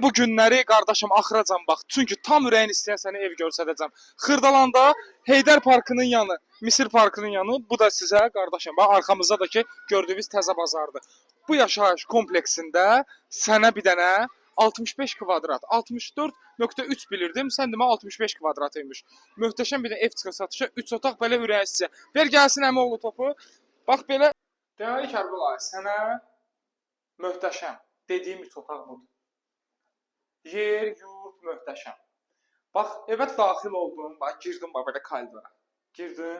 Bu günləri qardaşım axıracan bax. Çünki tam ürəyin istəyən sənə ev göstərəcəm. Xırdalanda Heydər Parkının yanı, Misir Parkının yanı. Bu da sizə qardaşım. Bax arxamızda da ki gördüyünüz təzə bazardır. Bu yaşayış kompleksində sənə bir dənə 65 kvadrat, 64.3 bilirdim. Sən demə 65 kvadrat imiş. Möhtəşəm bir də ev çıxır satışa. 3 otaq belə ürəyin istəyən. Ver gəlsin əmioğlu topu. Bax belə. Deməli Kərbəlayı, sənə möhtəşəm dediyim 3 otaq budur. Yer, yurt möhtəşəm. Bax, evə daxil oldum, bax girdim bax belə koridora. Girdim.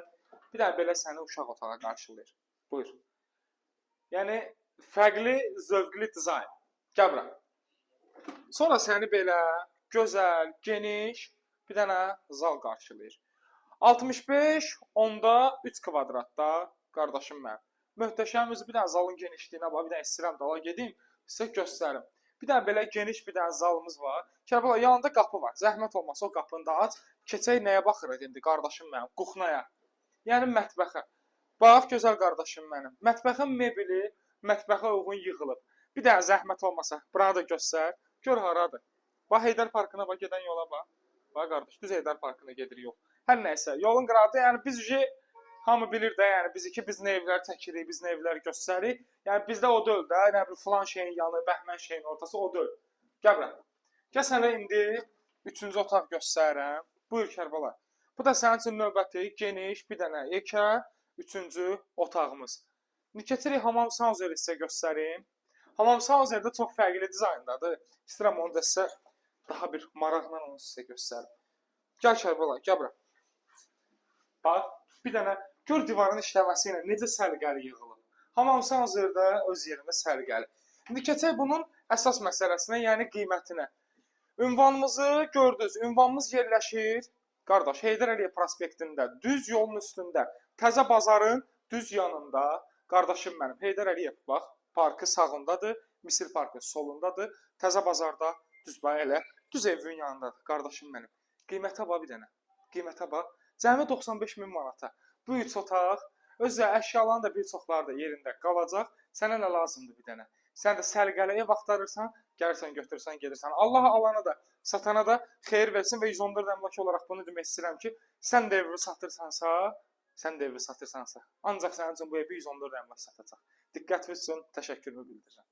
Bir dənə belə səni uşaq otağı qarşılayır. Buyur. Yəni fərqli, zövqlü dizayn. Gəl bura. Sonra səni belə gözəl, geniş bir dənə zal qarşılayır. 65 onda 3 kvadratda qardaşım mənim. Möhtəşəm özü bir dənə zalın genişliyinə bax, bir dənə istəyirəm dala gedim, sizə göstərim. Bir dənə belə geniş bir dənə zalımız var. Kərbəla yanında qapı var. Zəhmət olmasa o qapını da aç. Keçək nəyə baxırıq indi qardaşım mənim? Kuxnaya. Yəni mətbəxə. Bax gözəl qardaşım mənim. Mətbəxin mebeli mətbəxə uyğun yığılıb. Bir dənə zəhmət olmasa buranı da göstər. Gör haradır. Bax Heydər Parkına bax gedən yola bax. Bax qardaş, düz Heydər Parkına gedir yol. Hər nəysə, yolun qırağı, yəni biz hamı bilir də, yəni biz iki biz nə evlər çəkirik, biz nə evlər göstəririk. Yəni bizdə o deyil də, nə bilim filan şeyin yanı, bəhmən şeyin ortası o deyil. Gəl bura. Gəl sənə indi üçüncü otaq göstərirəm. Buyur Kərbəla. Bu da sənin üçün növbəti geniş bir dənə yekə üçüncü otağımız. İndi keçirik hamam sanuzeli sizə göstərim. Hamam sanuzeli də çox fərqli dizayndadır. İstəyirəm onu da sizə daha bir maraqla onu sizə göstərim. Gəl Kərbəla, gəl bura. Bax, bir dənə gör divarın işləməsi ilə necə səliqəli yığılıb. Hamam sanuzeli də öz yerində səliqəli. İndi keçək bunun əsas məsələsinə, yəni qiymətinə. Ünvanımızı gördünüz. Ünvanımız yerləşir qardaş Heydər Əliyev prospektində, düz yolun üstündə, Təzə bazarın düz yanında. Qardaşım mənim Heydər Əliyev bax, parkı sağındadır, Misir parkı solundadır. Təzə bazarda düz bax elə, düz evin yanındadır qardaşım mənim. Qiymətə bax bir dənə. Qiymətə bax. Cəmi 95 min manata. Bu üç otaq, özü əşyaların da bir çoxları da yerində qalacaq. Sənə nə lazımdır bir dənə? Sən də səliqəli ev axtarırsan, gəlirsən, götürürsən, gedirsən. Allah alana da, satana da xeyir versin və 114 əmlak olaraq bunu demək istəyirəm ki, sən də evi satırsansa, sən də evi satırsansa, ancaq sənin üçün bu evi 114 əmlak satacaq. Diqqətiniz üçün təşəkkürümü bildirirəm.